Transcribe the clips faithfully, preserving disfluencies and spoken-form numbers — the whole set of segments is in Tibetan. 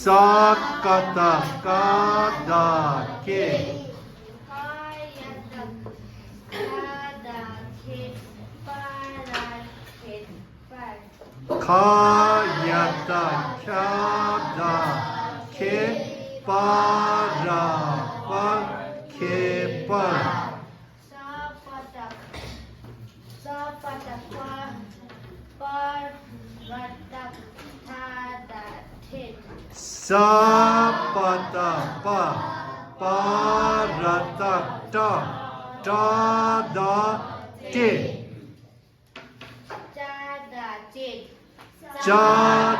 ས་ཀ་བཏགས་སྐ་བཏགས་སྐེ། ཁ་ཡ་བཏགས་ཁ་བཏགས་ཁེ། པ་ར་ཁེ་པར། ཁ་ཡ་བཏགས་ཁྱ་བཏགས་ཁྱེ། པ་ར་པར། ཁྱད་པར། ས་པ་བཏགས་ས་པ་བཏགས་སྤ། པ་ར་བཏགས་སྤ་བཏགས་སྤྲེལ། ས་པ་བཏགས་སྤ། པ་ར་བཏགས་སྤྲ། སྤྲ་བཏགས་སྤྲེལ། ཅ་བཏགས་ཅེད། ཅ་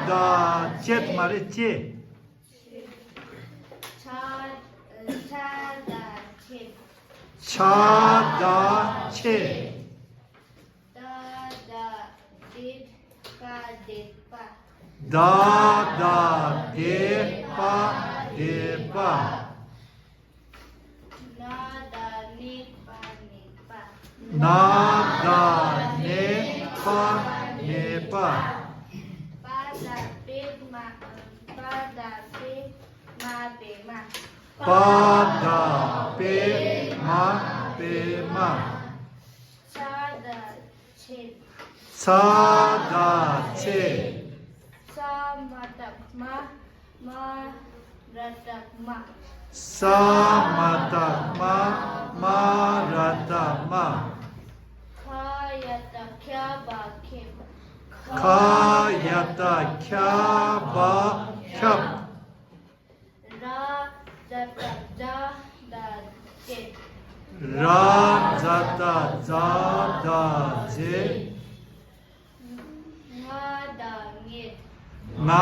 བཏགས་ཅེད་མ་རེད། ཅེ། ཆ་ཆ་བཏགས་ཆེད། ཆ་བཏགས་ཆེད། ད་བཏགས་དད། པ་དད་པ། ད་བཏགས་དད། པ་དད་པ། ན་བཏགས་ནད། པ་ནད་པ། ན་བཏགས་ནད། པ་ནད་པ། པ་བཏགས་པད། མ། པ་བཏགས་པད། མ་པད་མ། པ་བཏགས་པད། མ་པད་མ། ཚ་བཏགས་ཚད། ཚ་བཏགས་ཚད། ས་མ་བཏགས་སྨ། སྨ་ར་བཏགས་སྨྲ། ས་མ་བཏགས་སྨ། སྨ་ར་བཏགས་སྨྲ། ཁ་ཡ་བཏགས་ཁྱ། བ་ཁྱད། ཁ་ཡ་བཏགས་ཁྱ། བ་ཁྱབ། ར་ཛ་བཏགས་རྫ། རྫ་རྫས། ར་ཛ་བཏགས་རྫ། རྫ་རྫས། ང་བཏགས་ངེད། ང་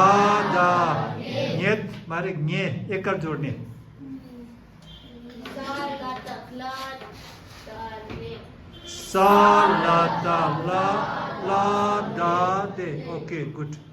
བཏགས་ངེད་མ་རེད། ངེད་ཨེ་ཀར་སྦྱོར་ནས། ས་ལ་བཏགས་སླ། སླ་ལེ། ས་ལ་བཏགས་སླ། སླ་བཏགས་ལེ། ཨོ་ཀེ། གུཌ།